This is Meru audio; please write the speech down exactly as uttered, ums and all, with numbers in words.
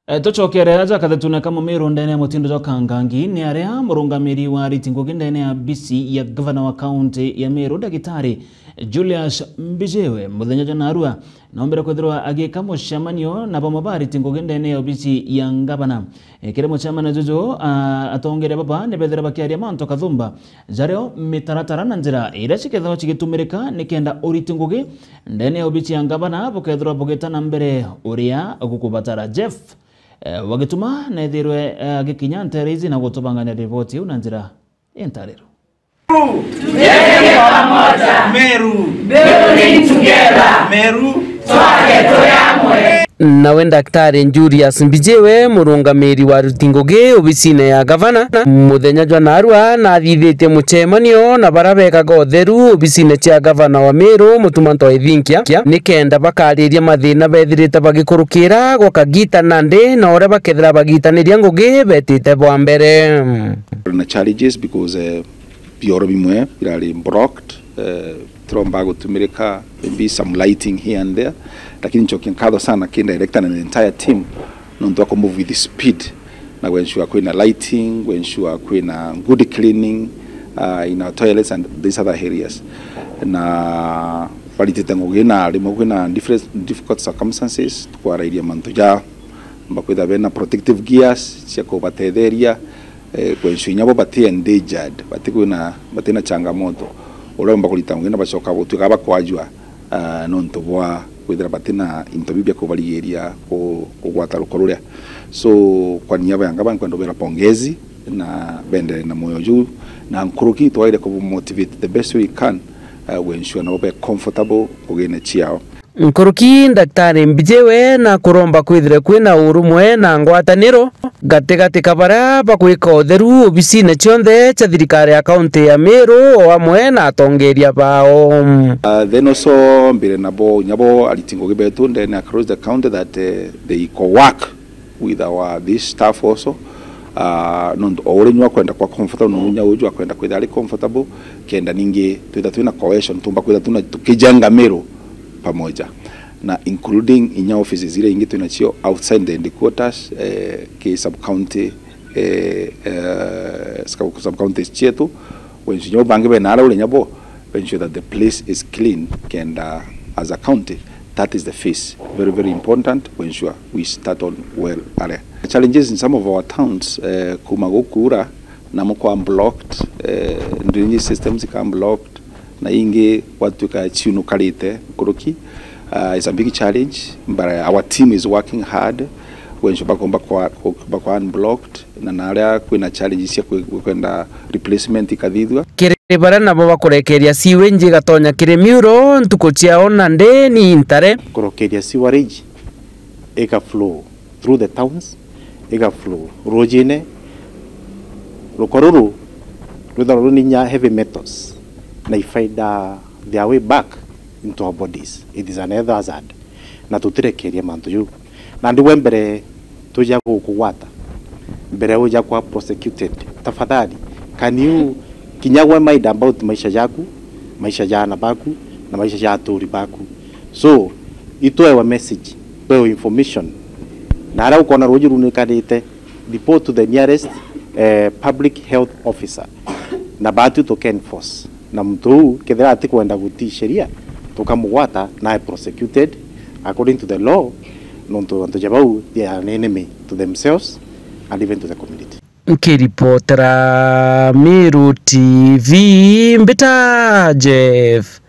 E, tucokere aja kathetune ka Mumiru ndene ya mutindo jwa Kangangi, ni aria murungamiri wa ariti ngugi ndene ya obisi ya gavana wa kaunti ya Meru, Ndagitari Julius Mbijiwe, muthenya jwa narua, noombire kwithirwa agiika mucemanio na bamwe ba ariti ngugi ndene ya obisi ya gavana. E, kiri mucemanio juju, a, atongeria baba ni bethira bakiaria mantu kathumba jario mitaratara na njira iria cikethirwa cigitumirika nikenda uriti ngugi ndene ya obisi ya gavana bukethirwa bugita na mbere uria gukubatara. Jeff, e, Wagituma neethirwe, e, agikinya nteere iji na gutubangania riboti iu na njira intariro. Tujenge pamoja. Meru. Building together. Meru. Twake turi amwe. Nawe Daktari Julius Mbijiwe, murungamiri wa aruti ngugi obisine ya gavana, muthenya jwa narua nathithitie mucemanio na baria bekaga utheru obisine cia gavana wa Meru, Mutuma M'Ethingia, nikenda bakariria mathina bethirite bagikurukira gwa kagita nandi na uria bakethira bagitaniria ngugi betite bwa mbere. Na challenges because, eh, bioro bimwe birari blocked, eh, tiromba gutumirika, maybe some lighting here and there, lakini ncokia nkatho sana ki director na the entire team nontu wa ku move with speed na ku ensure kwina lighting, ku ensure kwina good cleaning, uh, in our toilets and these other areas. Na baritite ngugi na rimwe kwina different, difficult circumstances, tukwarairia mantu ja mba kwitha bena protective gears cia kubatetheria, eh, ku ensure inya bo bati endangered, bati kwina, batina changamoto. Uria umba kurita ngugi na bacoka gutuika bakwajua, ah, nontu bwa kwithira batina into biu bia kubarigiria ku-, kugwata ruko ruria. So, kwa niaba ya gavana nkwenda kubera pongezi na bendere na moyo juu, na nkuruki twaire ku motivate the best way we can, uh, ku ensure nabo be comfortable ngugine ciao. Nkuruki Daktari Mbijiwe na kuromba kwithire kwina urumwe na ngwataniro gatigati ka baria bagwika utheru obisine cionthe cia thirikari ya kaunti ya Meru o amwe na atongeria bao. Uh, then also mbire nabo, nyabo ariti ngugi betu ndene across the county that, eh, they co-work with our, this staff also. Uh, nontu o uria nyua kwenda kwa comfortable, no unya uju akwenda kwitha ari comfortable, kenda ningi twitha twina cohesion, tumba kwitha tuna tukijenga Meru pamoja, na including inya offices iria ingi twina cio outside the headquarters, eh, ki sub county, eh, eh, sub, sub counties cietu, wensu inya bangi bena ara uria nyabo, ensure that the place is clean, kenda as a county, that is the face. Very, very important to ensure we start on well aria. Challenges in some of our towns, eh, kuma gukura, namo kwa blocked, eh, drainage systems ika blocked, na ingi gwatuika ciunukarite nkuruki. Uh, it's a big challenge, but, uh, our team is working hard ku ensure bakomba kwa, kwa, kwa unblocked. Na naria kwina challenges cia kwe-, kwenda replacement ikathithua. Kiri baria nabo bakurekeria sewage igatonya kiri miuro, ntuku ciao nandi ni intare. Kurokeria sewerage iga flow through the towns, iga flow rujine. Ruko ruru rwithagwa rwina inya heavy metals na i find their way back into our bodies. It is another hazard. Na tutirekeria mantu jau. Nandi we mbere tuja gukugwata, mbere uja kwa prosecuted, tafadhali, can you kinya we mind about maisha jaku, maisha ja ana baku, na maisha ja aturi baku? So, itwewa message, twewa information. Na aria ukona ruji runikanite, report to the nearest, eh, public health officer. Na batu tuke enforce. Na muntu uu kethira atikwenda gutii sheria, tukamugwata na e prosecuted according to the law, nontu antu ja bau they are an enemy to themselves and even to the community. Nkiripotera Meru T V, mbita Jeff